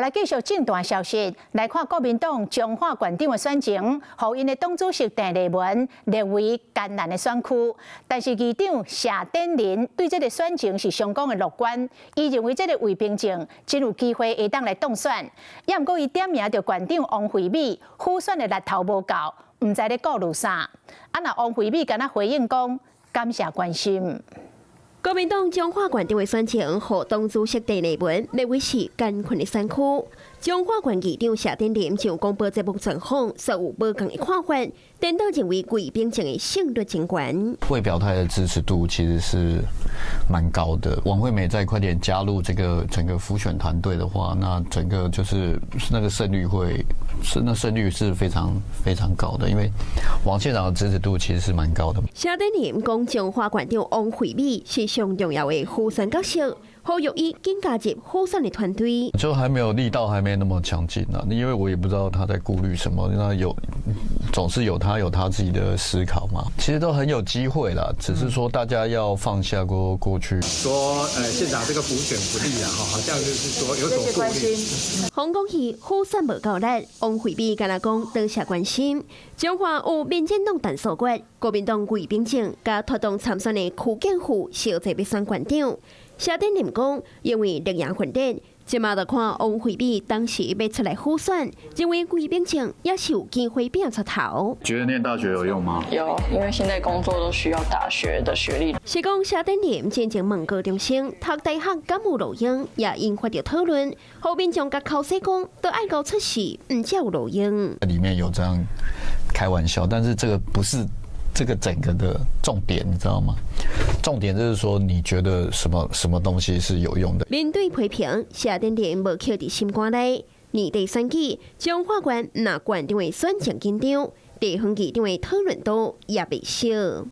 來繼續政壇消息，來看國民黨彰化縣長的選情，予𪜶的黨主席鄭麗文列為艱難的選區。但是議長謝典麟對這個選情是相當的樂觀，伊認為這個魏冰正真有機會會當來當選。也毋過伊點名著縣長王惠美輔選的力頭無夠，毋知咧顧慮啥。啊，若王惠美敢若回應講感謝關心。國民黨彰化縣長的選情，予黨主席鄭麗文認為是艱困的選區。彰化縣議長謝典麟上廣播節目專訪，說有無仝的看法，顛倒認為魏冰正的勝率真懸。未表態的支持度其實是蠻高的。王惠美再快點加入這個整個輔選團隊的話，那整個就是那個勝率會是那勝率是非常非常高的，因為王縣長的支持度其實是蠻高的。謝典麟講，彰化縣長王惠美是上重要的輔選角色，呼籲伊緊加入輔選的團隊。就還沒有力道，還沒那麼強勁啊，因為我也不知道他在顧慮什麼。那有總是有他有他自己的思考嘛。其實都很有機會啦，只是說大家要放下過過去。說，縣長這個輔選不利啊，好像就是說有所顧慮。黃國義輔選無夠力，王惠美敢若講多謝關心。彰化有民進黨陳素月、國民黨魏冰正，佮脫黨參選的區建富，相爭欲選縣長。謝典麟講，因為綠營混戰，這馬就看王惠美當時欲出來輔選，認為魏冰正也是有機會拼出頭。覺得念大學有用嗎？有，因為現在工作都需要大學的學歷。是講謝典麟進前問高中生讀大學敢有路用，也引發著討論。予民眾共剾洗講，都愛到出世，毋才有路用。裡面有這樣開玩笑，但是這個不是這個整個的重點，你知道嗎？重點就是說，你覺得什麼什麼東西是有用的？面對批評，謝典麟無放佇心肝內。年底選舉，彰化縣若縣長的選情緊張，地方議長的討論度也袂少。